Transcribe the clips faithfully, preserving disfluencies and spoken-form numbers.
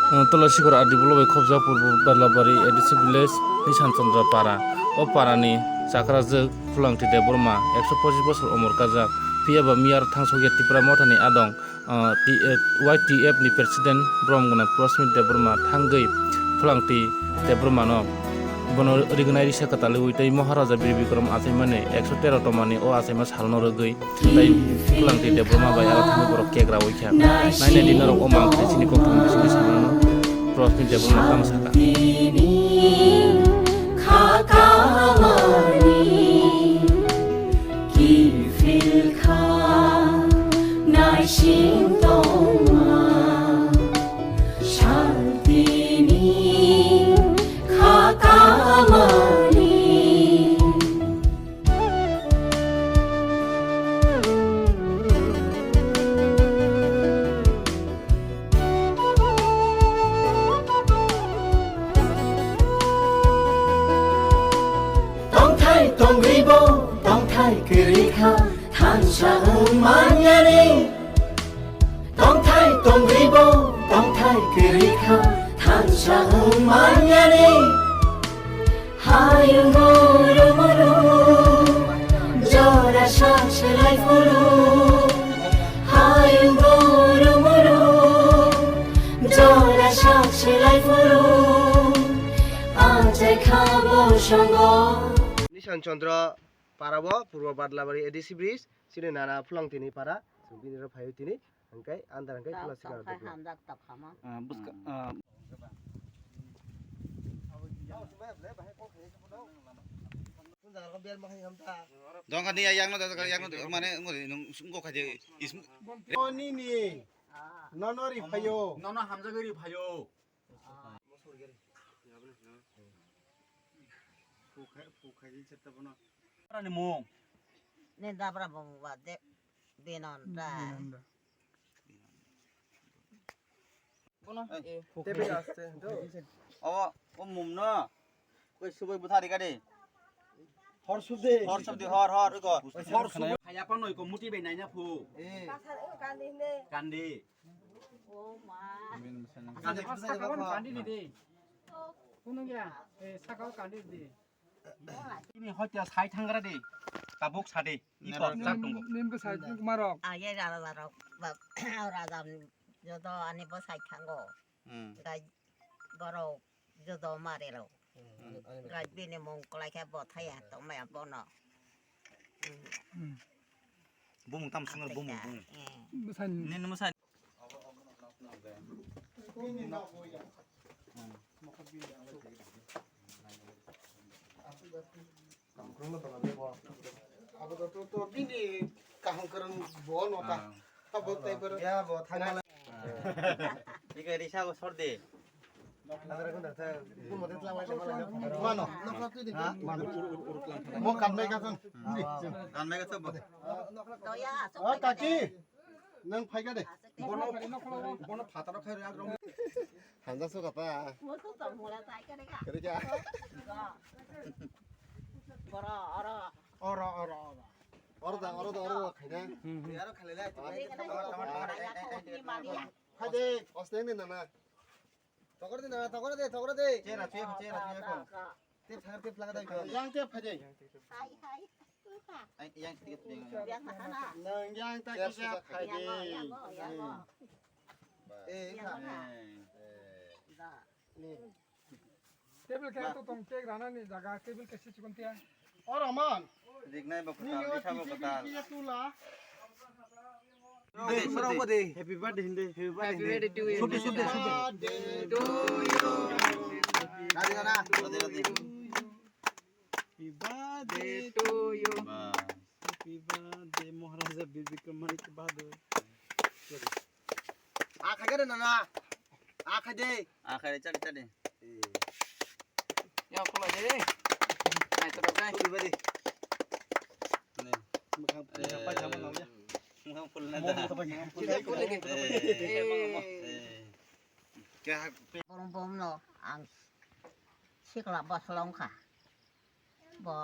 Tulasikhor R D block bai khobjak Purbo Badlabari A D C village Nisan Chandra para. O parani chakrajwk Phulangti Debbarma, ekso pochis bosor omor kajak, phiyaba miyar thangsokya Tipra Mothani adong, ah, T-, eh, Y T F ni president Bromgwnang Prosmit Debbarma thangwi Phulangti Debbarmano bono rignai risa kwtalwi tei Maharaja Bir Bikram achaimani ekso tero tomani o achaima salno rwgwi tei Phulangti Debbarma bai aro thangwi borok cake rawi kha. Nainai di norok o mangpili chini kokthumni bisingtwi samano Prosmit Debbarma tamo sakha. Kha kamani kiphil kha naising tongma, santini kha kamani. Tongthai tongribo, tongthai kwrwi kha, thansa wng manyani. Tongthai tongribo, tongthai kwrwi kha, thansa wng manyani. Hayungo romoro, jora sak selai phuru. Hayungo romoro, jora sak selai phuru. Achai kha bo songo. Nisan Chandra para bo Purbo Badlabari A D C bridge, chini nana Phulangtini para, chwng bini ro phaio tini, hwnkhe andar hwnkhe Tao Phulangtini tongkhai para. Hamjak tongkhama. Ah, buska, ah. Dongkha ni yang no, yang no, mane, ngori, nung, sungko khaje, is- O nini, nono ri phaio. Nono hamjagwi ri phaio. Ani mung. Ne dabra bung ba de benon da. Bono, eh, tebe aste, do. O, o mum no. Koi suboi buthari kade. Hor subde. Hor subde, hor, hor, iko. Hor sub. Khaya pa noi ko muti be naina phu. Eh. Kandi. O ma. Kandi, sakao kandi ni de. Kunu ya, eh, sakao kandi de. Ini hotel sai thangra de. Tabuk sade. Iko, chak tongo. Nin bo sai tongmarok. Aye rala rok. Raja jodo ani bo sai thango. Hmm. Gai borok jodo mare rok. Hmm. Gai bini mung kwlai khe bo thaya tongmaya bono. Hmm. Bumung tam sungar bumung, bumung. Eh. Mwsani. Nini mwsani. Abo to, to, to bini kaham kwrwng bo no ta. Ah. Abo tei kwrwng. Ya, bo thangma. Ika risa go sorde. Mano. Ha? Mo kanmai ka san. Kanmai ka san bo. O kaki. Nang phai ka de. Bono, bono phataro khai rak rong. Hanja so kata. Mo to tong mula tai ka de ka. Kere kya? Oro, oro. Oro, oro, oro. Oro da, oro da, oro da, khai da. Yaro khale lai. Phai de, osteng de nana. Tokor de nana, tokor de, tokor de. Chera, chera, chera, chera. Tep thagar tep laga dai. Yang tep phai de. Hai, hai. Ai, yang tep tep. Yang mana? Nang yang ta kisa phai de. Yang, yang, yang. Eh, yang mana? Da. Ni. Table khe to tong cake rana ni jaga, table khe si chikon tia. O Rahman. Rignai ba kwtal, risa ba kwtal. Ni yo tula. Happy birthday hindi. Happy birthday to you. Suti, suti, suti. Birthday to you. Rade, rade. Happy birthday to you. Happy birthday, Maharaja Bir Bikram Manik Bahadur. A khai de nana. A khai de. A khai de, chadi, chadi. Yo, khulai de. Ai, to kai. Khulai de. Ne. Mukhang, mukhang pa jama nang ya. Mukhang khulai da. Khulai de. Eh. Kya? Bom bom no ang sikla baslong kha. Bo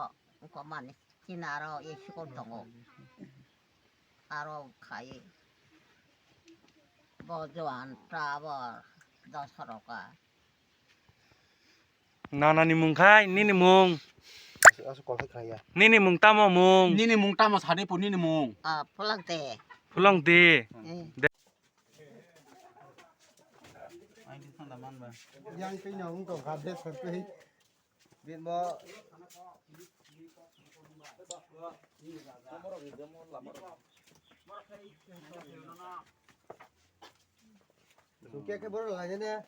wngkha mani chini aro school tongo. Aro khai bo joan tabor Dos khoroka. Nanani mung khai nini mung. Aswk, aswk kok hai khlaiya. Nini mung tamo mung? Nini mung tamo sadi po nini mung? Ah, Pulangte. Pulangte. Eh. Yang kino wng tong kha de sar twi. Bini bo Sungke ke borok lainani.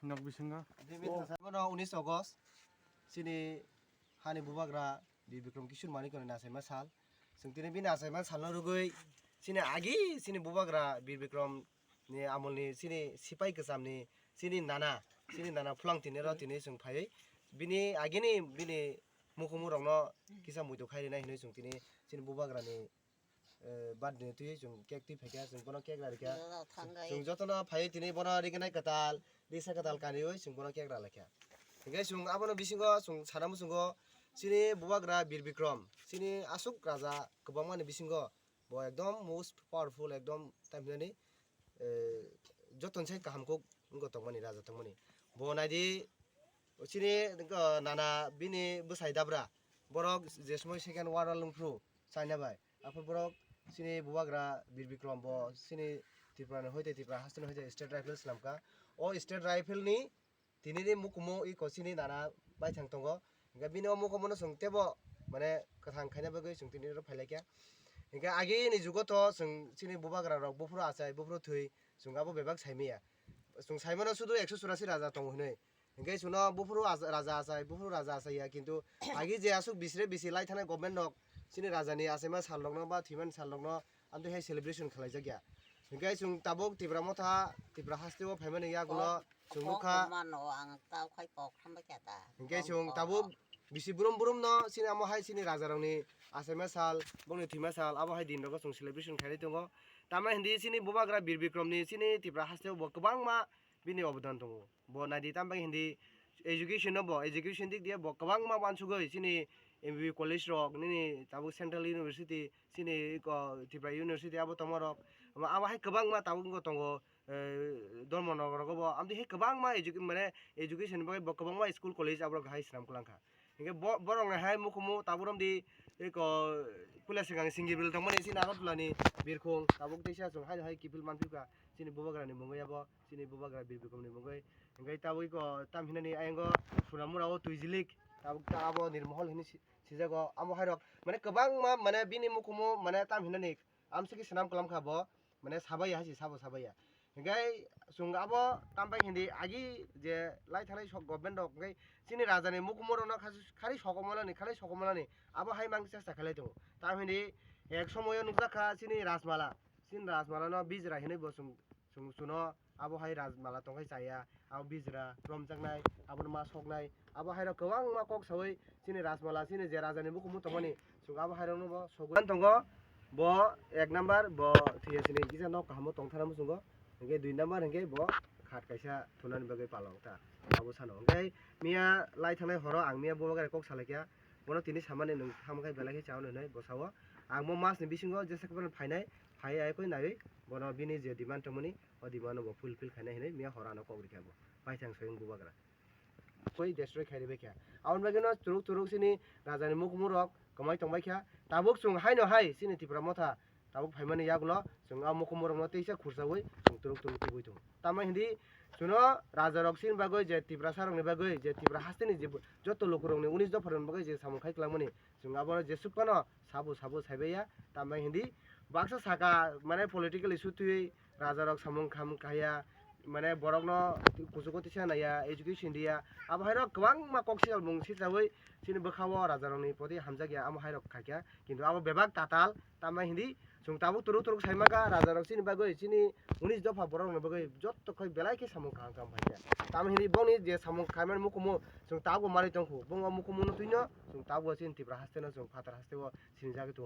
Nok bisingo. Bono unis August chini hani bubagra Bir Bikram Kishore Manikya ni nasaima sal. Chwng tini bini nasaima salno rwgwi chini agi chini bubagra Bir Bikram ni amolni chini sipai kwchamni chini nana, chini nana Phulang tini rw tini chwng phaiwi bini agini bini mukumu rokno kisa muitu khai rinai hinwi chwng tini chini bubagrani, eh, birthday ni twi chwng cake twi phaikha, chwng bono cake rarikha. Joto thangwi. Chwng jotono phaiwi tini bono rignai kwtal, risa kwtal kariwi chwng bono cake ralaikha. Hinkhe chwng abono bisingo chwng sana muchungo chini bubagra Bir Bikram, chini aswk raja kwbangmani bisingo bo ekdom most powerful, ekdom tamhinani, eh, jotono sai kaham kok wngkha tongmani, raja tongmani. Bo naidi, chini, eh, nana bini bwsai dabra, borok je somoi second war o lwngphru China bai, aphuru borok chini bubagra Bir Bikram bo chini Tripura ni hoite, Tripura haste ni hoite State Rifle swnamkha. O State Rifle ni Tini ni mukumu iko chini nana baithang tongo. Hingke bini o mukumu no chwng tebo mane kwthang khaina bagwi chwng tini oro phailaikha. Hingke agini jugo to chwng chini bubagra rok buphuru achai, buphuru thwi, chwng abo bebak saimaya. Chwng saimano sudu ekso churasi raja tongo hinwi. Hingke chwngno buphuru aja-, raja achai, buphuru raja achaiya, kintu agi je aswk bisre bisi lai thanai government rok chini raja ni achaima sal rokno ba thwimani sal rokno amtwi hai celebration khlaijakya. Hingke chwng tabuk Tipra motha, Tipra haste o phaimani yagulo chwng nukha. Kok mano ang tao khai kok hambai kha ta. Hingke chwng tabuk bisi brum brum no chini amo hai chini raja rokni achaima sal, bongni thwima sal, abo hai din rogo chwng celebration khainai tongo. Tamo hindi chini bubagra Bir Bikram ni chini Tipra haste o bo kwbangma bini obodan tongo. Bo naidi tamo hindi education no bo, education dik diye bo kwbangma wansugwi chini M B B college rok, nini tabuk Central University, chini iko Tripura University abo tongma rok. Abo hai kwbangma tabuk wngkha tongo, eh, Dharmanagar rogo bo. Amtwi hai kwbangma edu-, mane education bagwi bo kwbangma school college aborok hai swnam kwlangkha. Hingke bo-, borok ni hai mukumu tabuk romdi iko puila swkang Singibil tongmani chini Agartala ni birkhung tabuk teisa chwng hai hai kiphil manphikha chini bubagra ni mungwi abo. Chini bubagra Bir Bikram ni mungwi. Hingke tabuk iko tam hinani ayango Sunamura o Twijilik, tabuk ta abo Nirmohol hinwi si-, sijago. Amo hairok mane kwbangma mane bini mukumu mane tam hinani amsiki swnam kwlam kha bo, mane sabaiya hai se sabo sabaiya. Hingke chwng abo tam bai hindi agi je lai thanai sok government rok hingke chini raja ni mukumu rokno khasi-, khari sokomolani, khari sokomolani abo hai mang chesta khlai tongo. Tam hindi ek somoyo nukjak kha chini Rajmala, chini Rajmala no bijra hinwi bo chwng Chwng chuno abo hai Rajmala tongkhai chaya, abo bijra romjaknai, abono ma soknai, abo hairok kwbangma kok saui chini Rajmala, chini je rajani mukumu tongmani, chwng abo hairokno bo sogwi tongo. Bo ek number, bo thwiya sini kisa nok kahamo tongthana muchungo, hingke dui number hingke bo khat kaisa thunani bagwi palok ta, abo sano. Hingke miya lai thangnai horo ang miya bo bagwi kok salaikha, bono tini samani nwng tamo khe belai khe chaui nwnwi bo sao. Ang bo masni bisingo jesa khe bono phainai, phai ai koi naiwi bono bini je demand tongmani, o demand no bo fulfill khaina hinwi miya horo ano kok rikha bo. Baithang soyung bubagra. Koi destroy khai ribai kha. Aboni bagwi no churuk churuk chini rajani mukumu rok kwmai tongbai kha. Tabuk chwng haino hai chini Tipra motha tabuk phaimani yagulo chwng a mukumu rokno teisa khursaui chwng turuk turuk tubui tongo. Tamo hindi chwngno raja rok chini bagwi je Tiprasa rokni bagwi je Tipra hasteni je joto lukurokni unis dopha rokni bagwi je samung khai kwlangmani chwng abono jesuk phano sabo sabo saibai ya. Tamo hindi baksa saka mane political issue twiwi raja rok samung kham khaiya, mane borokno kuchugo tisa naiya, education diya, abo haino kwbangma kok sijal mung sichaui chini bwkhao raja rokni poti hamjakya, amo hairok khaikha, kintu abo bebak tatal, tamo hindi chwng tabuk turuk turuk saimaka raja rok chini bagwi, chini unis dopha borok rokni bagwi jotto khoi belai khe samung kaham kaham phaikha, tamo hindi bongni je samung khaimani mukumu chwng tabuk manwi tongkhu, bongni mukumu no twino chwng tabuk chini Tipra haste no chwng phatar haste o sinijagwi tongo.